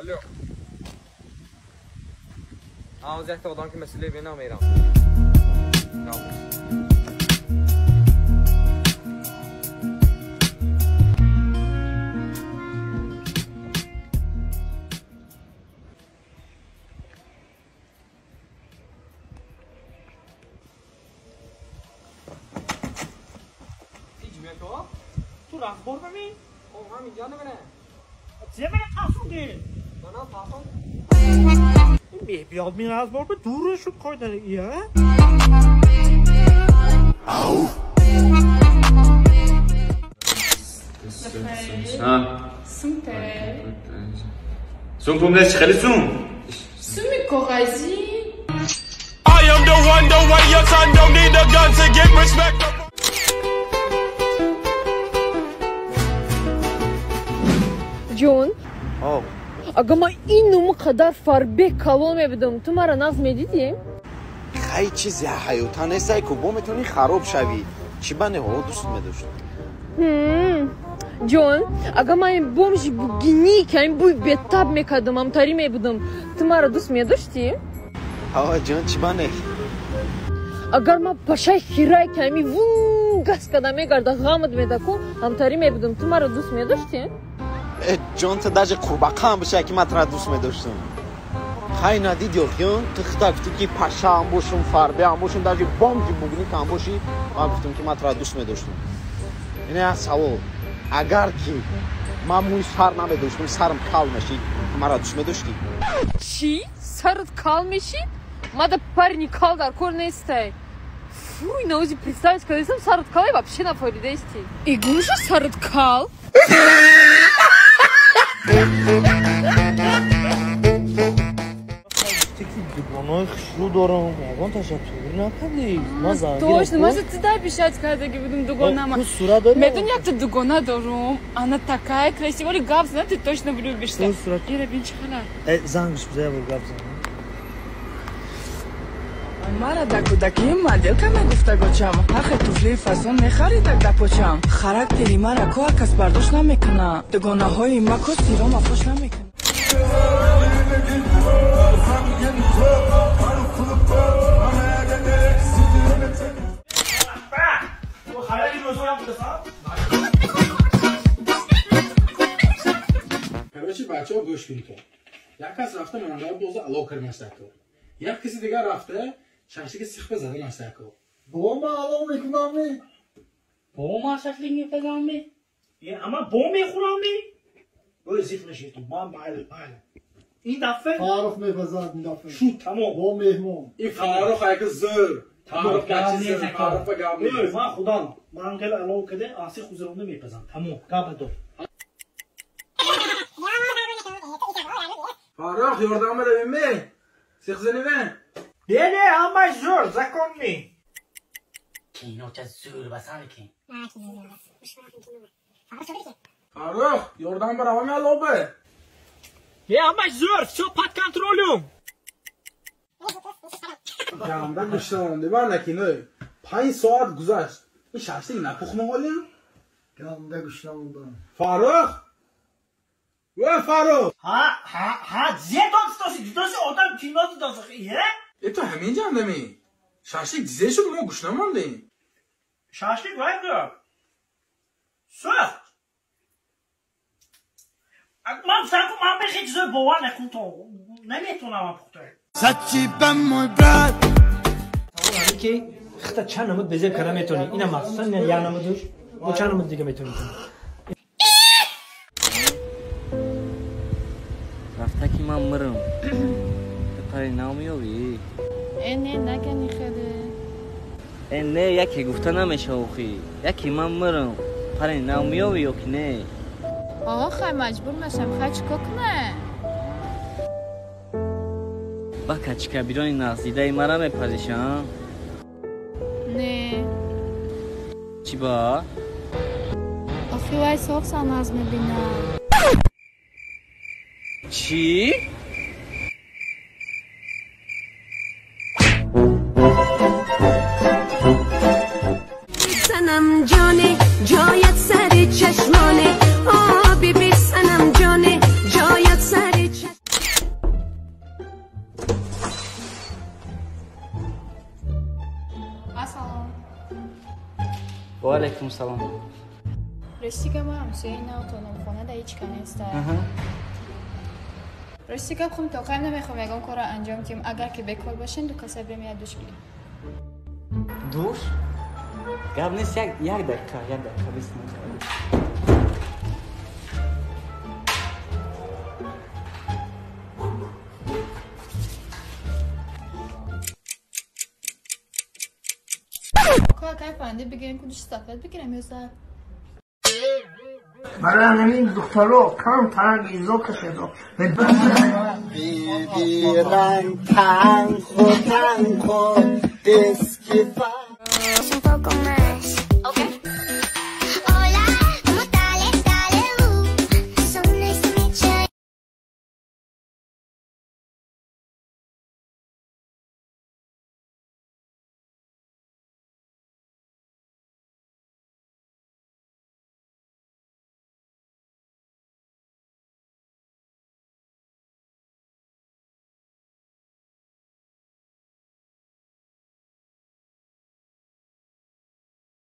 Алло. Аз якта одам ки масъалаи бина мерам. تو رزبار بمی؟ او همینجا نمینه. چه منه تاسوندی؟ من تاسون؟ این بیاد می رزبار به دور شد کار ایه؟ او سوم پوملش خیلی سوم سومی کاغذی. I am the one, the way your son don't need a gun to get respect. Ҷон, агар ман инуму қадар фарбе калон мебудам, ту маро нағз медидӣ? Хай чизи ҳаёта нестай ку бо метавонӣ хароб шавӣ. Чӣ ба не ҳоло дӯст медошт? Ҷон, агар ман ин бомжи бугинӣ ки ин бӯи бетаб мекардам, ҳамтарӣ мебудам, ту маро дӯст медоштӣ? Ҳа, ҷон, чӣ ба не? Агар ман пашаи хирае ки ҳамин вун газ карда мегарда ғамат медаку, ҳамтарӣ мебудам, ту маро дӯст медоштӣ? Ҷон, ту даже қурбақаам боша ки ман тура дӯст медоштам. Хай надидӣ охиён, ту худат гуфтӣ ки пашаам бошум, фарбеам бошум, даже бомжи бугникам бошӣ, ман гуфтам ки ман тура дӯст медоштам. Ин як савол. Агар ки ман мӯи сар намедоштам, сарам кал мешид, ту маро дӯст медоштӣ? Чӣ? Сарат кал мешид? Мада парни кал дар кор нестай. Фуй, наози представить кардастам, сарат калай вообще нафоридаисти. И гумша сарат кал? Дугонаи хушрӯ дорам, ягон ташаккур накардӣ. Точно, ман за тебя обещать кардаги будум дугонама. Медони якта дугона дорум, она такая красивая, оли гап зана, ты точно влюбишься. Ира, бин чӣ хала? Зангш биза бор гап зана. Мара да кӯдакии моделка мегуфта гочам, ҳақе туфлии фасон мехаридак да почам. Характери мара ко ҳар кас бардошт намекуна, дугонаҳои ма ко сирома фош намекуна. Короче, бачаҳо гӯш кунед. Як кас рафта мандаи боза ало кардастаку. Як каси дигар рафта шашлики сихба зада настаку. Бо ма ало мекунам? Бо ма шашлик мепазам? Ама бо мехӯрам? Ой, зиқ нашед, ман майли, майли. Ин дафъа Фаррух мепазад ин дафъа. Шуд, тамом. Бо меҳмон. Ин Фаррух яки зӯр. Фаррух гачи зӯр, Фаррух ба гап нест. Ой, ман худам ман хеле ало каде, аси хузуронда мепазам. Тамом, гап дор. Фаррух, ёрдам беравем? Сих заниве? Не, не, ҳамаш зӯр, законный. Киноча зӯр басан ки. Фаррух, ёрдам беравам ало бе? Не, ҳамаш зӯр, всё под контролем. Ҷамда гӯштам, дебар накиной. 5 соат гузашт. Ин шашлик напухма ҳолям? Ҷамда гӯштам. Фаррух? Ва Фаррух! Ҳа, ҳа, ҳа, зе додистоси, дидоси одам кино дидоси, е? Э ту ҳамин ҷамдами? Шашлик дизе шуд, мо гӯш намондем. Шашлик вай гӯ. Сӯхт. Ман саку ман бехи чизои бовар накун то. Наметонам ман пухта. Зачем мой брат? Савол ки хита чанд намуд безеб карда метавонӣ? Ина махсусан як намудуш, бо чанд намуд дига метавонӣ? Рафта ки ман мирам. Ту пари нав меёвӣ? Э не, нагани хеле. Э не, яке гуфта намешава охи. Яке ман мирам. Пари нав меёвӣ ё ки не? Оҳо, хай маҷбур нашам, хай чӣ кор кунам? Ба качкабирони нағздидаи мара мепазиша? Не. Чӣ ба? Охи вай соф нағз мебинам. Чӣ? Санам ҷоне, ҷоят сари чашмоне, о биби санам ҷоне, ҷоят сари чашмоне. Ассалом. Ва алайкум салом. Рости гап, ма ҳамсояи навтонам, хона да ҳеҷ ка неста. Рости гап, хум тоқаем, намехоҳам ягон корро анҷом диҳем. Агар ки бекор бошен, ду каса бирем, як душ гирем. Душ? Гап нест, як дақиқа, як дақиқа бисмилла. Кай фанди бигирем, ку души сафед бигирем ё зард? Барои ҳамин духтаро камтар изо кашедо. Бибирам танхо танхо дескифа.